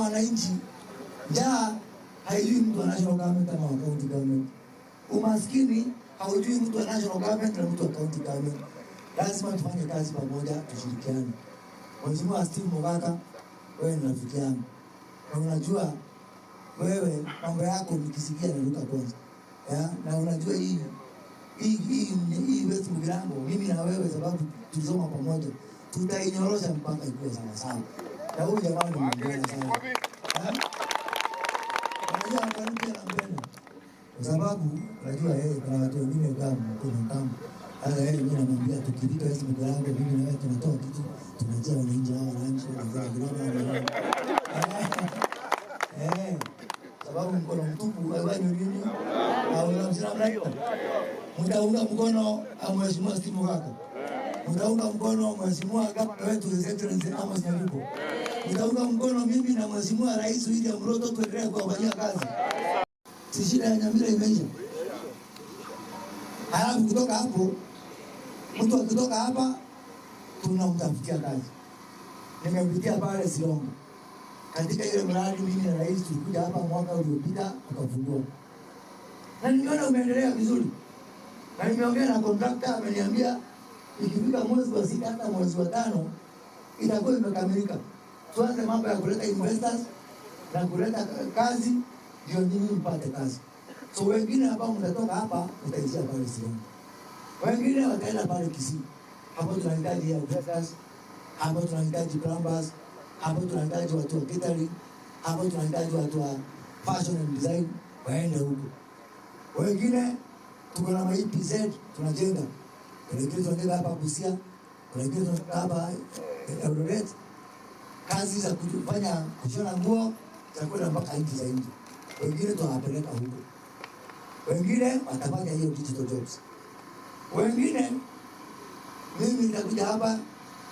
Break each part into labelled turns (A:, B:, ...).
A: wananchi, njaa haijui mtu wa national government ama wa county government. Umaskini haujui mtu wa national government na mtu wa county government. Lazima tufanye kazi pamoja, tushirikiane. Mheshimiwa Steve Mogaka, wewe ni rafiki yangu na unajua wewe mambo yako nikisikia naruka kwanza ya? Na unajua hii West Mugirango, mimi na wewe sababu tulisoma pamoja, tutainyorosha mpaka ikuwe sawa sawa. Na huyu jamaa ni muungwana sana. Unajua mwanamke anampenda kwa sababu unajua yeye, kuna watu wengine kama kuna kama sasa yeye, mimi namwambia tukifika West Mugirango, mimi na wewe tunatoa kitu, tunajia wananchi hao wananchi wanajua sababu mkono mtupu haifanyi nini? Au namna hiyo. Mtaunga mkono Mheshimiwa Steve Mogaka. Mtaunga mkono Mheshimiwa Gavana wetu His Excellency Amos Nyaribo. Mtaunga mkono mimi na Mheshimiwa Rais William Ruto tuendelee kuwafanyia kazi. Si shida ya Nyamira imeisha. Halafu kutoka hapo, mtu akitoka hapa tunamtafutia kazi. Nimepitia pale Sirongo. Katika ile mradi mimi na rais tulikuja hapa mwaka uliopita tukafungua. Na nimeona umeendelea vizuri. Na nimeongea na contractor, ameniambia ikifika mwezi wa 6 hata mwezi wa 5 itakuwa imekamilika. Tuanze mambo ya kuleta investors na kuleta kazi ndio nyinyi mpate kazi. So wengine ambao mtatoka hapa mtaishia pale Sirongo. Wengine wataenda pale Kisii. Hapo tunahitaji investors, hapo tunahitaji plumbers, hapo tunahitaji watu wa catering, hapo tunahitaji watu wa fashion and design waende huko. Wengine tuko na EPZ tunajenga. Kuna wengine tunajenga hapa Busia, kuna wengine tunajenga hapa Eldoret. Kazi za kufanya kushona nguo za kwenda mpaka nchi za nje. Wengine tunawapeleka huko. Wengine watafanya hiyo digital jobs. Wengine mimi nitakuja hapa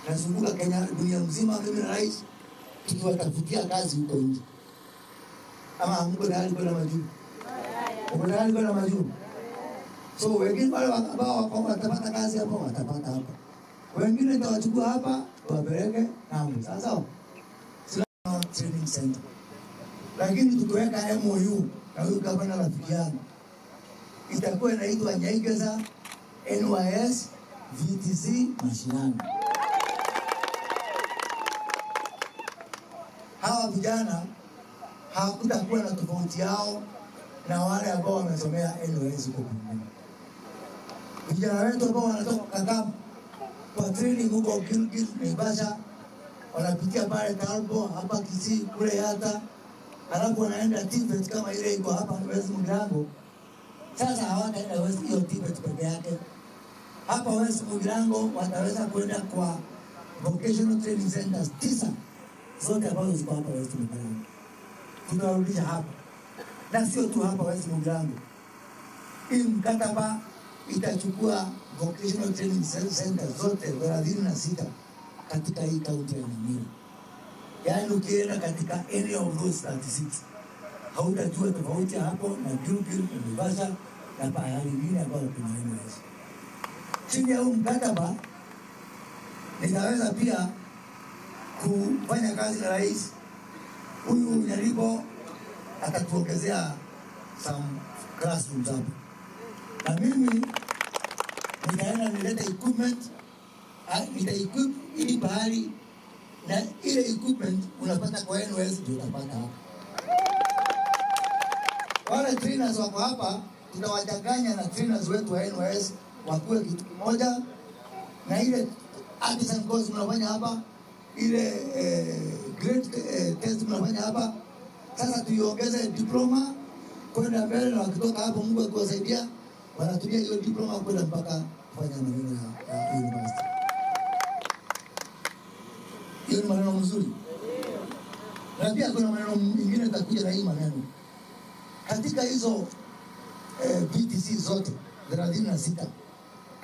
A: nazunguka Kenya dunia mzima mimi na rais tukiwatafutia kazi huko nje. Ama mko tayari kwenda majuu? Mko tayari kwenda majuu? So wengine wale ambao watapata kazi hapo watapata hapa. Wengine nitawachukua hapa tuwapeleke ng'ambo. Sawa sawa? Sina training center. Lakini tukiweka MOU na huyu gavana rafiki yangu, itakuwa inaitwa Nyaigesa NYS VTC Mashinani. Hawa vijana hakutakuwa na tofauti yao na wale ambao wamesomea NYS huko kwingine. Vijana wetu ambao wanatoka Kakamu kwa training huko Gilgil, Naivasha, wanapitia pale Talbo, hapa Kisii, kule Yatta, halafu wanaenda TVET kama ile iko hapa West Mugirango. Sasa hawataenda West hiyo TVET peke yake. Hapa West Mugirango wataweza kwenda kwa vocational training centers 9 zote ambazo ziko hapa West Mugirango. Tunawarudisha hapa. Na sio tu hapa West Mugirango. Hii mkataba itachukua vocational training centers zote 36 katika hii kaunti ya Nyamira. Yaani ukienda katika any of those 36 hautajua tofauti hapo na Gilgil na Naivasha na pahali nyingine ambayo kuna NYS. Chini ya huu mkataba nitaweza pia kufanya kazi na rais huyu Nyaribo, atatuongezea some classrooms hapo. Na mimi nitaenda nilete equipment, nita equip ili pahali na ile equipment unapata kwa NYS ndio utapata hapa. Wale trainers wako hapa tutawachanganya na trainers wetu wa NYS wakuwe kitu kimoja, na ile artisan course mnafanya hapa, ile grade test mnafanya hapa. Sasa tuiongeze diploma kwenda mbele, na wakitoka hapo Mungu akiwasaidia wanatumia hiyo diploma kwenda mpaka kufanya maneno ya university. Hiyo ni maneno mzuri. Na pia kuna maneno mengine yatakuja na hii maneno. Katika hizo VTC zote 36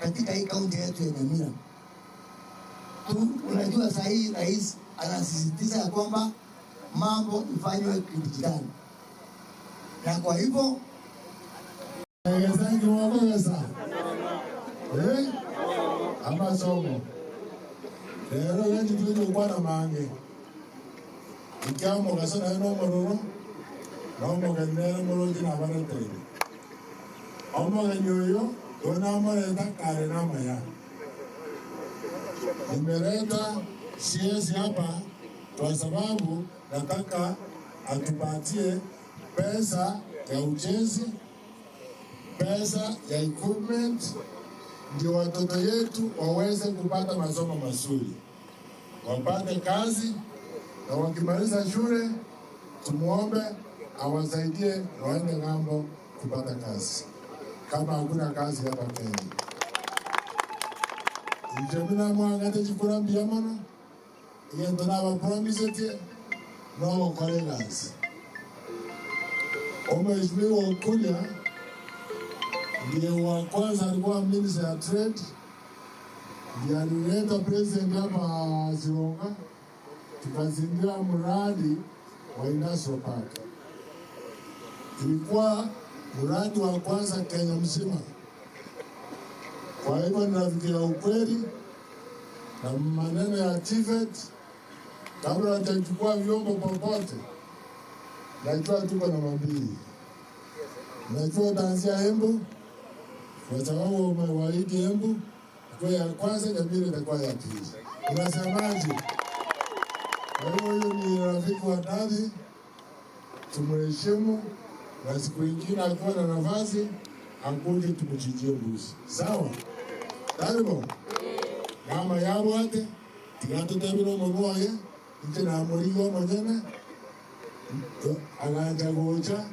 A: katika hii kaunti yetu ya Nyamira, tu unajua saa hii rais anasisitiza ya kwamba mambo ifanywe kidijitali, na kwa hivyo
B: Nyagesangi wabesa amasomo lero yenji tulije kukwana mange Ikiamo gasana no mororo no moganera moroji na barateri. Omoganyoyo onamoreta kare na maya. Nimeleta CS hapa kwa sababu nataka atupatie pesa ya ujenzi, pesa ya equipment, ndio watoto yetu waweze kupata masomo mazuri, wapate kazi, na wakimaliza shule tumuombe awasaidie waende ng'ambo kupata kazi, kama hakuna kazi hapa Kenya. Ijamina mwangate chikura mbiyamana, yendo na wapromise no kolegas. Mheshimiwa Okunya ndiye wa kwanza alikuwa Minister ya Trade, ndiye alileta president hapa Sironga, tukazindua mradi wa Industrial Park. Ilikuwa mradi wa kwanza Kenya mzima. Kwa hivyo ninafikiria ukweli na maneno ya TVET, kabla hatujachukua vyombo popote, najua tuko na mambili. Najua taanzia Embu, kwa sababu umewaahidi Embu, kwa ya kwanza na pili itakuwa ya pili. Unasemaje? Kwa hiyo huyu ni rafiki wa dadhi, tumheshimu, na siku nyingine akiwa na nafasi akuje tumchinjie mbuzi. Sawa? Karibu. Mama yabo ate tigatutebire omogoye, inche namorigo omonyene, aganja gocha,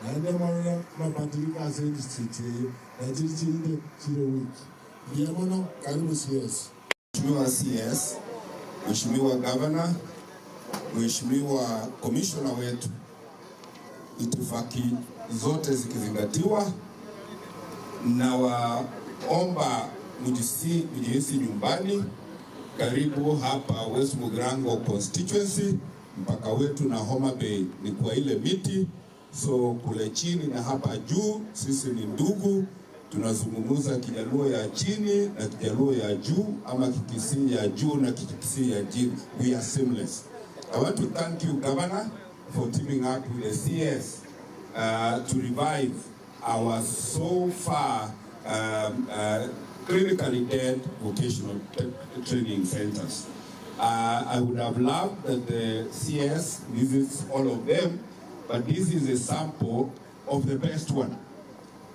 B: naende morora mabadiliko ase district eye, na chiri chirinde chire wiki. Ndiye mono, karibu CS.
C: Mheshimiwa CS, Mheshimiwa Governor, Mheshimiwa Commissioner wetu, itifaki zote zikizingatiwa, na waomba mjihisi nyumbani. Karibu hapa West Mugirango constituency, mpaka wetu na Homa Bay ni kwa ile miti, so kule chini na hapa juu sisi ni ndugu. Tunazungumza Kijaluo ya chini na Kijaluo ya juu, ama Kikisii ya juu na Kikisii ya chini. We are seamless. I want to thank you, Governor, for teaming up with the CS to revive our so far clinically dead vocational training centers. I would have loved that the CS visits all of them, but this is a sample of the best one.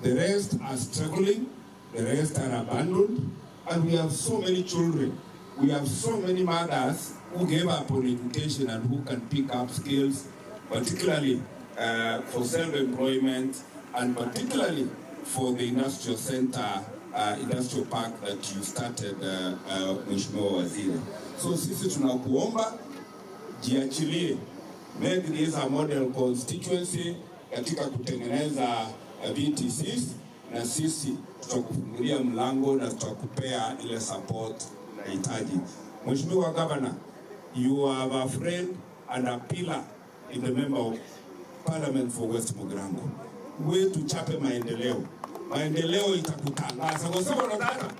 C: The rest are struggling, the rest are abandoned, and we have so many children. We have so many mothers who gave up on education and who can pick up skills, particularly for self-employment and particularly for the industrial center, industrial park that you started, Mheshimiwa Waziri. So sisi tunakuomba jiachilie, make this a model constituency katika kutengeneza VTCs, na sisi tutakufungulia mlango na tutakupea ile support unahitaji. Mheshimiwa Governor, you are a friend and a pillar in the member of Parliament for West Mugirango. We tuchape maendeleo. Maendeleo itakutangaza. Kwa sababu unataka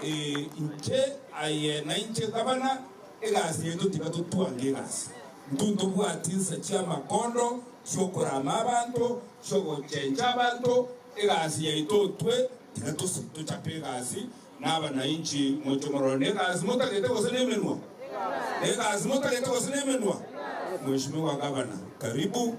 C: inche aye na inche gavana egasi yetu tigatutwange egasi. Ntuntu bwatinsa chia makondo chokorama abantu chogochenja abantu egasi yaitotwe tigatuchape egasi n'abananchi mochomorone egasi motagete gose nemenwa. Egasi motagete gose nemenwa. Mheshimiwa Governor, karibu.